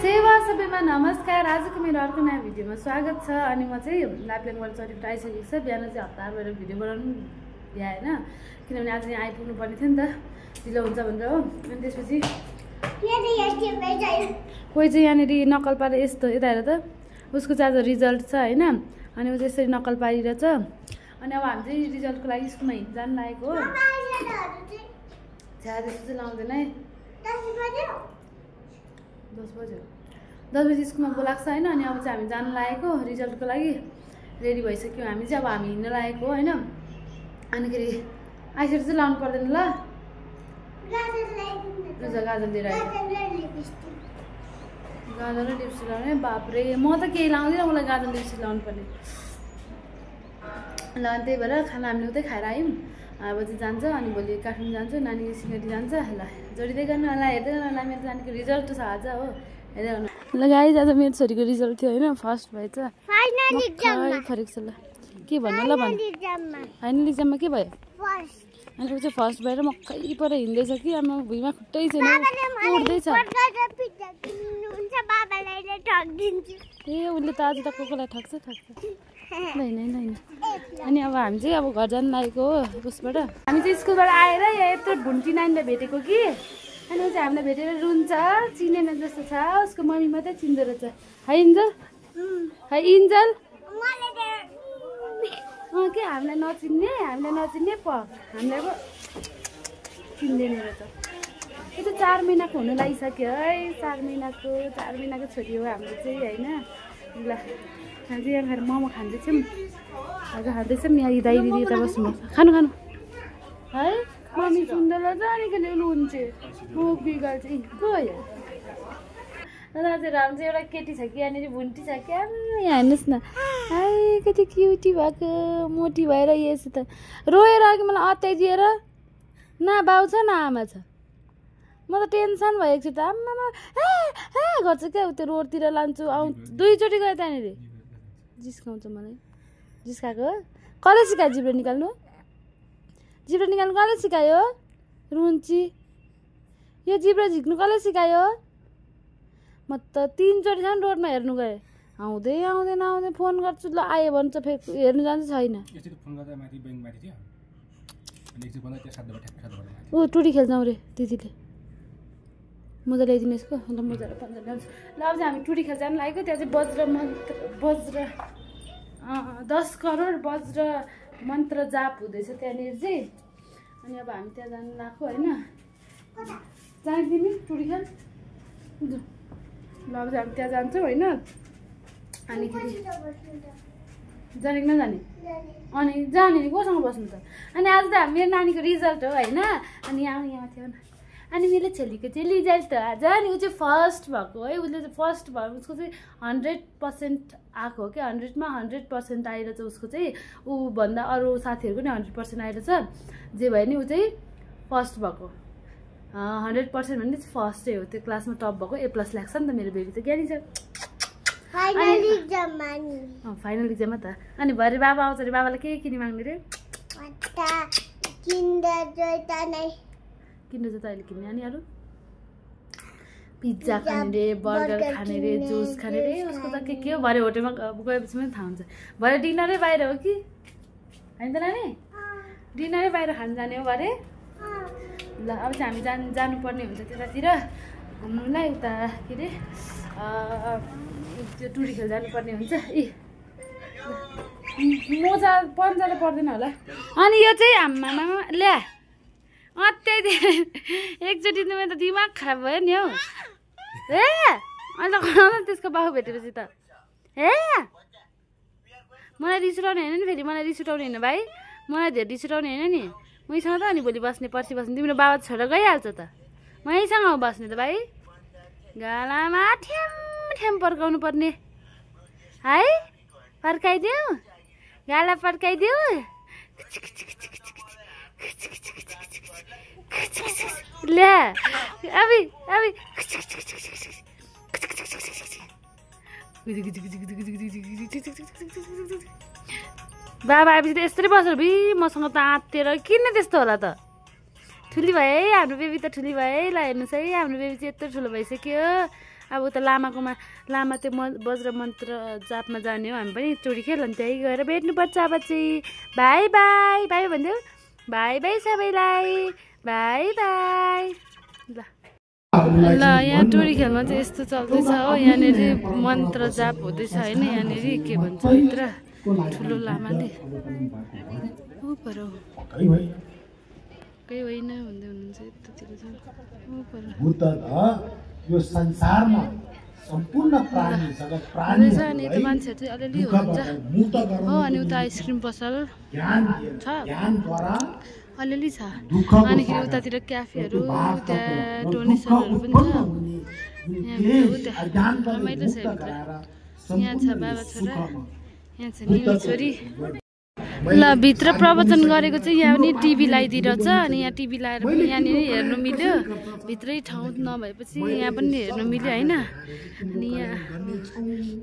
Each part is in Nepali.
सेवा सबैमा नमस्कार। आजको मेरो अर्को नयाँ भिडियोमा स्वागत छ। अनि म चाहिँ लाप्लेङबाट चढेर आइसकेको छ। बिहान चाहिँ हप्ता भएर भिडियो बनाउनु भ्याएन, किनभने आज यहाँ आइपुग्नु पर्ने थियो नि त, ढिलो हुन्छ भनेर हो। अनि त्यसपछि कोही चाहिँ यहाँनिर नक्कल पारेर यस्तो यता हेर त, उसको चाहिँ आज रिजल्ट छ होइन। अनि ऊ चाहिँ यसरी नक्कल पारिरहेछ। अनि अब हामी चाहिँ रिजल्टको लागि स्कुलमा हिँड्नु जानु लागेको हो। छ्या त्यस्तो चाहिँ लाउँदैन है। 10 बजी स्कुलमा बोलाएको छ होइन। अनि अब चाहिँ हामी जानु लागेको रिजल्टको लागि, रेडी भइसक्यो हामी चाहिँ। अब हामी हिँड्न लागेको होइन। अनिखेरि आइसकेर चाहिँ लाउनु पर्दैन ल, गाजर लिएर आयो। गाजर र लिप्स्टिक लाउने, बाप्रे म त केही लाउँदिनँ, मलाई गाजर लिप्स्टिक लाउनु पर्ने ल। त्यही भएर खाना हामीले उतै खाएर आयौँ। अब चाहिँ जान्छ। अनि भोलि काठमाडौँ जान्छु, नानीको सिँगडी जान्छ ल। जोडिँदै गर्नु होला, हेर्दै गर्नु होला। मेरो नानीको रिजल्ट छ आज हो, हेर्दै गर्नु ल। गाइज आज मेरो छोरीको रिजल्ट थियो होइन, फर्स्ट भएछ। फरेको छ ल, के भन्नु ल भन्नु। फाइनल इक्जाममा के भयो? अनि ऊ चाहिँ फर्स्ट भएर मक्कै पर हिँड्दैछ कि आमा, भुइँमा खुट्टै छैन, उड्दैछ। ए उसले त आज त कोलाई ठग्छ। होइन। अनि अब हामी चाहिँ अब घर जानु लागेको हो उसबाट। हामी चाहिँ स्कुलबाट आएर यहाँ यत्रो भुन्टी नानीलाई भेटेको कि। अनि ऊ चाहिँ हामीलाई भेटेर रुन्छ, चिनेन जस्तो छ। उसको मम्मी मात्रै चिन्दो रहेछ है इन्जल। है इन्जल के हामीलाई नचिन्ने प हामीलाई पो चिन्दैन रहेछ। यो चाहिँ 4 महिनाको हुनु लागिसक्यो है। 4 महिनाको छोरी हो हाम्रो चाहिँ होइन। ल हामी चाहिँ यहाँ खाएर मोमो खाँदैछौँ, आज खाँदैछौँ। यहाँ दाइ दिदी यता बस्नु, खानु है। मम्मी सुन्दर जानेको ल्याउनु हुन्छ, म बिगाल्छु गयो। दाजु हाम्रो चाहिँ एउटा केटी छ कि यहाँनिर, भुन्टी छ क्या। यहाँ हेर्नुहोस् न, है कति क्युटी भएको, मोटी भएर यसो त रोएर अघि मलाई अत्याइदिएर न बाउ छ न आमा छ। म त टेन्सन भएको छु त। आमामा गर्छ क्या, त्यो रोडतिर लान्छु। दुईचोटि गयो त्यहाँनिर, जिस्काउँछ मलाई। जिस्काएको कसले सिकायो जिब्रो निकाल्नु? कसले सिकायो? रुन्ची यो जिब्रो झिक्नु कसले सिकायो? म त 3 चोटिसम्म रोडमा हेर्नु गएँ, आउँदैन फोन गर्छु ल आयो भन्छ, फेरि हेर्नु जान्छ छैन। ऊ टुडी खेल्छौँ रे दिदीले, मोजा ल्याइदिनु यसको। अन्त मोजा र पन्जा ल्याउँछ ल। अब चाहिँ हामी टुडी खेल्न जानु लागेको। त्यहाँ चाहिँ वज्र 10 करोड वज्र मन्त्र जाप हुँदैछ त्यहाँनिर चाहिँ। अनि अब हामी त्यहाँ जानु लागेको होइन। जानिदिने टुडी खेल ल। अब चाहिँ हामी त्यहाँ जान्छौँ होइन। अनिखेरि जानेको नजाने? अनि जाने नि कोसँग बस्नु त? अनि आज त मेरो नानीको रिजल्ट हो होइन। अनि यहाँ थियो न। अनि मेरो छोरीको चाहिँ रिजल्ट हो आज। अनि ऊ चाहिँ फर्स्ट भएको है। उसले चाहिँ फर्स्ट भयो, उसको चाहिँ 100% आएको हो क्या। 100मा 100% आएर चाहिँ उसको चाहिँ ऊभन्दा अरू साथीहरूको नि 100% आएर छ। जे भयो नि ऊ चाहिँ फर्स्ट भएको। 100% भने फर्स्टै हो, त्यो क्लासमा टप भएको। A+ लाग्छ नि त। मेरो बेबी त ज्ञानी छ। फाइनल इक्जाममा त। अनि भरे बाबा आउँछ अरे, बाबालाई के किनी माग्ने रे? किन्नु चाहिँ त अहिले किन्ने। अनि अरू पिज्जा खाने रे, बर्गर खाने रे, जुस खाने रे। उसको त के हो, भरे होटेलमा गएपछि पनि थाहा हुन्छ। भरे डिनरै बाहिर हो कि होइन त नानी? डिनरै बाहिर खानु जाने हो भरे ल। अब चाहिँ हामी जानुपर्ने हुन्छ त्यतातिर घुम्नुलाई, उता के अरे त्यो टुडी खेल जानुपर्ने हुन्छ। मोजा पन्जा त पर्दैन होला। अनि यो चाहिँ आम्मामा ल्या एकचोटि मेरो त दिमाग खराब भयो नि हौ। अन्त त्यसको बाहु भेटेपछि त मलाई रिस उठाउने होइन नि। फेरि मलाई रिस उठाउने होइन भाइ, मलाई धेरै रिस उठाउने होइन नि। मैसँग त अनि भोलि बस्ने पर्सि बस्ने। तिम्रो बाबा छोडेर गइहाल्छ त, मैसँग बस्ने त भाइ। गालामा ठ्याम पर्काउनु पर्ने है। पर्काइदेऊ, गाला पर्काइदेऊ। ल्या अबि बाबा आएपछि त यस्तै बसेर भि मसँग त आँतेर किन त्यस्तो होला त? ठुली भयो है हाम्रो बेबी त, ठुली भयो है। ल हेर्नुहोस् है, हाम्रो बेबी चाहिँ यत्रो ठुलो भइसक्यो। अब उता लामाकोमा लामा त्यो वज्र मन्त्र जापमा जाने हो हामी पनि टोडी खेल अनि त्यही गएर भेट्नुपर्छ अब चाहिँ बाई बाई बाई भनिदेऊ बाई बाई सबैलाई बाई बाई ल ल यहाँ टोडी खेलमा चाहिँ यस्तो चल्दैछ हो यहाँनिर मन्त्र जाप हुँदैछ होइन यहाँनिर के भन्छ भित्र ठुलो लामाले पर केही होइन भन्दै हुनुहुन्छ यतातिर यो संसारमा सम्पूर्ण प्राणी जगत प्राणी अनि यता मान्छेहरू चाहिँ अलिअलि हुनुहुन्छ हो अनि उता आइसक्रिम पसल छ अलिअलि छ अनिखेरि उतातिर क्याफेहरू त्यहाँ डोनेसनहरू पनि छ रमाइलो छ भित्र यहाँ छ बाबा छोरा यहाँ छ निनी छोरी ल भित्र प्रवचन गरेको चाहिँ यहाँ पनि टिभी लगाइदिइरहेछ अनि यहाँ टिभी लगाएर पनि यहाँनिर हेर्नु मिल्यो भित्रै ठाउँ नभएपछि यहाँ पनि हेर्नु मिल्यो होइन अनि यहाँ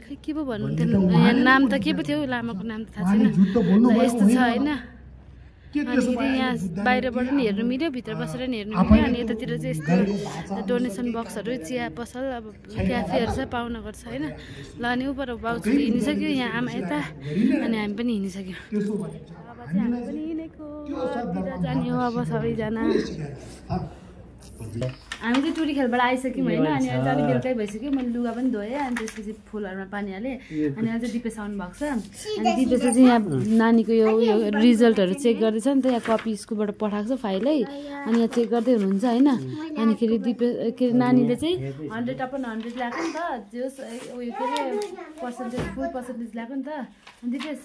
खै के पो भन्नुहुन्थ्यो यहाँ नाम त के पो थियो लामाको नाम त थाहा छैन यस्तो छ होइन अनिखेरि यहाँ बाहिरबाट नि हेर्नु मिल्यो भित्र बसेर नि हेर्नु मिल्यो अनि यतातिर चाहिँ यस्तो डोनेसन बक्सहरू चिया पसल अब क्याफेहरू छ पाउन गर्छ होइन ल अनि उपर बाउजू हिँडिसक्यो यहाँ आमा यता अनि हामी पनि हिँडिसक्यो अब चाहिँ हामी पनि हिँडेको जाने हो अब सबैजना हामी चाहिँ टुरी खेलबाट आइसक्यौँ होइन अनि अहिले चाहिँ बेलुकै भइसक्यो मैले लुगा पनि धोएँ अनि त्यसपछि फुलहरूमा पानी हालेँ अनि अहिले चाहिँ दिपेश आउनु भएको छ अनि दिपेश चाहिँ यहाँ नानीको यो रिजल्टहरू चेक गर्दैछ नि त यहाँ कपी स्कुलबाट पठाएको छ फाइलै अनि यहाँ चेक गर्दै हुनुहुन्छ होइन अनिखेरि दिपेश के अरे नानीले चाहिँ 100/100 ल्याएको नि त जो उयो के अरे पर्सेन्टेज फुल पर्सेन्टेज ल्याएको नि त अनि दिपेश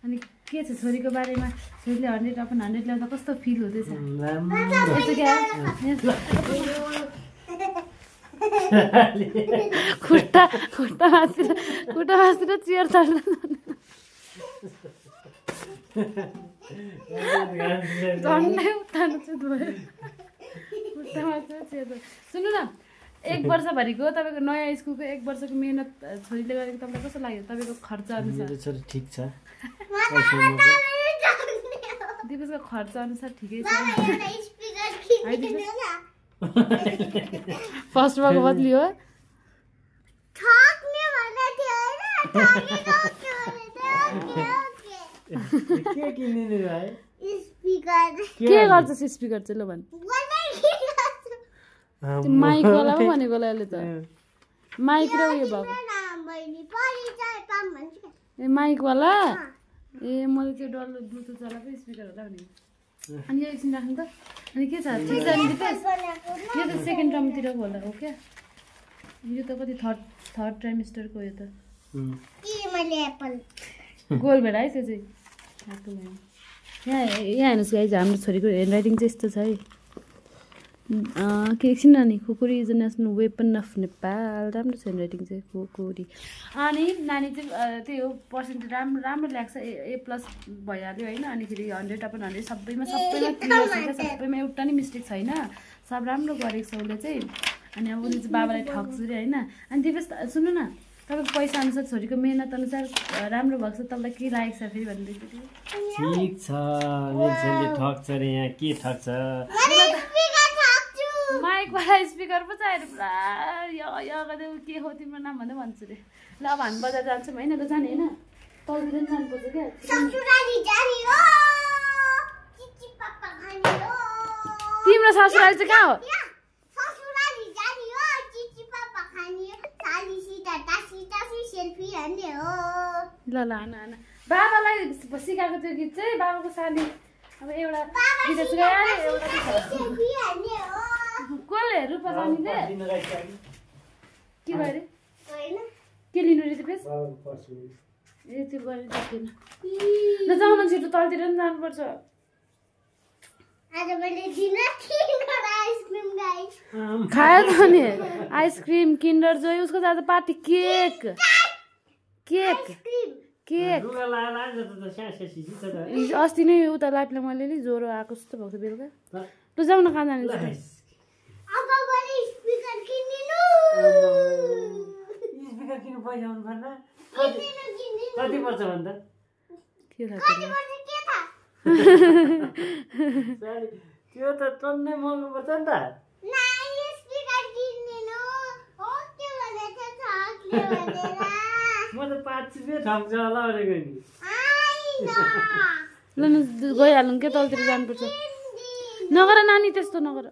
अनि के छ छोरीको बारेमा छोरीले 100/100 ल्याउँदा कस्तो फिल हुँदैछ खुट्टा मासतिर चियर चल्दा झन्डै उतार्नु चाहिँ भयो खुट्टा मासतिर चियर सुन्नु न 1 वर्षभरिको तपाईँको नयाँ स्कुलको 1 वर्षको मेहनत छोरीले गरेको तपाईँलाई कस्तो लाग्यो तपाईँको खर्च अनुसार ठिक छ दिपेशको खर्च अनुसार ठिकै छ फर्स्ट भएको बदली हो के गर्छ स्पिकर चाहिँ ल भन् माइकवाला पो भनेको होला अहिले त माइक र उयो भएको ए माइकवाला ए मैले त्यो डल्लो ब्लुटुथ चलाएको स्पिकर होला भने अनि यो एकछिन राख्नु त अनि के छ ठिक छ नि दिपेश यो त सेकेन्ड टर्मतिरको होला हो क्या यो त कति थर्ड ट्राइमेस्टरको यो त गोल भेडा है त्यो चाहिँ यहाँ हेर्नुहोस् गाइज हाम्रो छोरीको ह्यान्डराइटिङ चाहिँ यस्तो छ है के एकछिन नानी खुकुरी is a national weapon of Nepal राम्रो छ ह्यान्डराइटिङ चाहिँ खुकुरी अनि नानी चाहिँ त्यही हो पर्सेन्टेज राम्रो ल्याएको छ A+ भइहाल्यो होइन अनिखेरि 100/100 सबैमा क्लियर छ सबैमा एउटा नि मिस्टेक छैन सब राम्रो गरेको छ उसले चाहिँ अनि अब उसले चाहिँ बाबालाई ठग्छु अरे होइन अनि दिपेश सुन्नु न तपाईँको पैसा अनुसार छोरीको मेहनत अनुसार राम्रो भएको छ तपाईँलाई के लागेको छ फेरि भन्दैछु ठिक छ मेरो छोरीले ठग्छ रे यहाँ के ठग्छ माइकवाला स्पिकर पो चाहिएर पुरा यो गर्दै के हो तिम्रो नाम भन्दै भन्छु रे ल अब हामी बजार जान्छौँ होइन त जाने होइन तलतिर पनि जानुपर्छ क्या तिम्रो ससुराली चाहिँ कहाँ हो ल ल आना बाबालाई सिकाएको त्यो गीत चाहिँ बाबाको साली अब एउटा कसले रूपा सानीले के गरे के लिनु रे दिपेश ए त्यो गरेर देखेन ल जाउँ न छिटो तलतिर पनि जानुपर्छ खायो त नि आइसक्रिम किन्डर जोय उसको आज पार्टी केक अस्ति नै उता लाइफलाई मैले नि ज्वरो आएको जस्तो भएको थियो बेलुका तँ जाउँ न कहाँ जाने कति पर्छ भन्दा के थाहा त्यो त टन्नै महँगो पर्छ नि त म त 5 रुपियाँ ठग्छ होला भनेको नि ल न गइहालौँ के तलतिर जानुपर्छ नगर नानी त्यस्तो नगर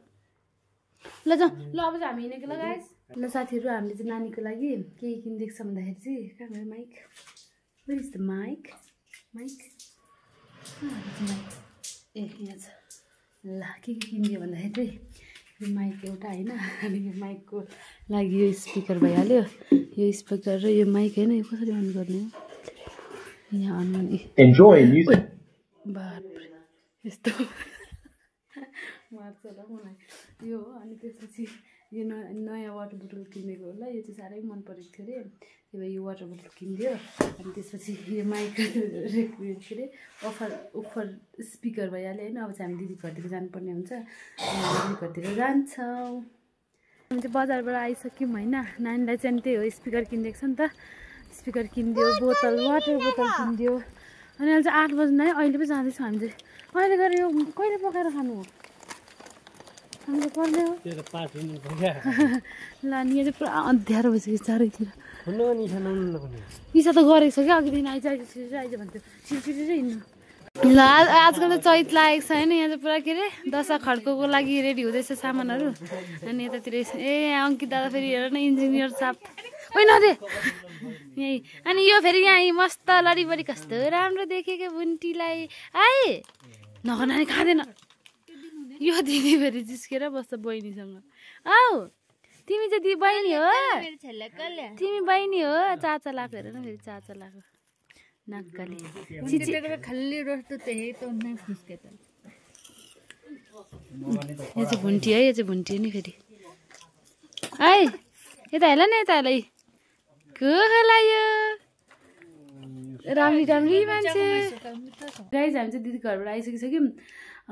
ल जाउँ ल अब चाहिँ हामी हिँडेको ल गाइस ल साथीहरू हामीले चाहिँ नानीको लागि के किनिदिएको छ भन्दाखेरि चाहिँ कहाँ गयो mike where is the mike mike ए यहाँ छ ल के किनिदियो भन्दाखेरि यो माइक एउटा होइन अनि यो माइकको लागि यो स्पिकर भइहाल्यो यो स्पिकर र यो माइक होइन यो कसरी अन गर्ने हो यहाँ अन गर्ने बाप्रे यस्तो मार्छ होला मलाई यो हो अनि त्यसपछि यो नयाँ वाटर बोतल किनेको होला यो चाहिँ साह्रै मन परेको थियो अरे त्यही भएर यो वाटर बोतल किनिदियो अनि त्यसपछि यो माइक के अरे अफर स्पिकर भइहाल्यो होइन अब चाहिँ हामी दिदी घरतिर जानुपर्ने हुन्छ दिदी घरतिर जान्छौँ हामी चाहिँ बजारबाट आइसक्यौँ होइन नानीलाई चाहिँ त्यही हो स्पिकर किनिदिएको छ नि त स्पिकर किनिदियो बोतल वाटर बोतल किनिदियो अनि अहिले चाहिँ 8 बज्नु आयो अहिले पो जाँदैछौँ हामी चाहिँ अहिले गएर यो कहिले पकाएर खानु हो हाम्रो पर्ने हो त्यो त 5 मिनेट भयो ल अनि यो चाहिँ पुरा अँध्यारो भइसक्यो चारैतिर इच्छा त गरेको छ क्या अघिदेखि आइज आइज भन्थ्यो छिटो चाहिँ हिँड्नु ल आजकल त चैत लागेको छ होइन यहाँ चाहिँ पुरा के अरे दशा खड्को लागि रेडी हुँदैछ सामानहरू अनि यतातिर ए अङ्कित दादा फेरि हेर न इन्जिनियर साहब होइन रे यहीँ अनि यो फेरि यहाँ मस्त लडीबडी कस्तो राम्रो देखेको बुन्टीलाई आए नगर नानी खाँदैन यो दिदी फेरि जिस्केर बस्छ बहिनीसँग आऊ तिमी चाहिँ दिदी बहिनी हो तिमी बहिनी हो चाचा लाएको हेर न फेरि चाचा लाएको नक्कली खाली रस्तो त्यही त नै फुस्के त यो चाहिँ भुन्टी है यो चाहिँ भुन्टी हो नि फेरि है यता हेर न यता हेर को होला यो राम्री राम्री मान्छे गाइज हामी चाहिँ दिदी घरबाट आइसकिसक्यौँ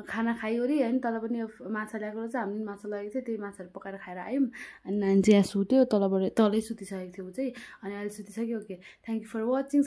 खाना खाइवरी होइन तल पनि माछा ल्याएको रहेछ हामीले माछा लगेको थियो त्यही माछाहरू पकाएर खाएर आयौँ अनि नानी चाहिँ यहाँ सुत्यो तलबाट तलै सुतिसकेको थियो ऊ चाहिँ अनि अहिले सुतिसक्यो okay thank you for watching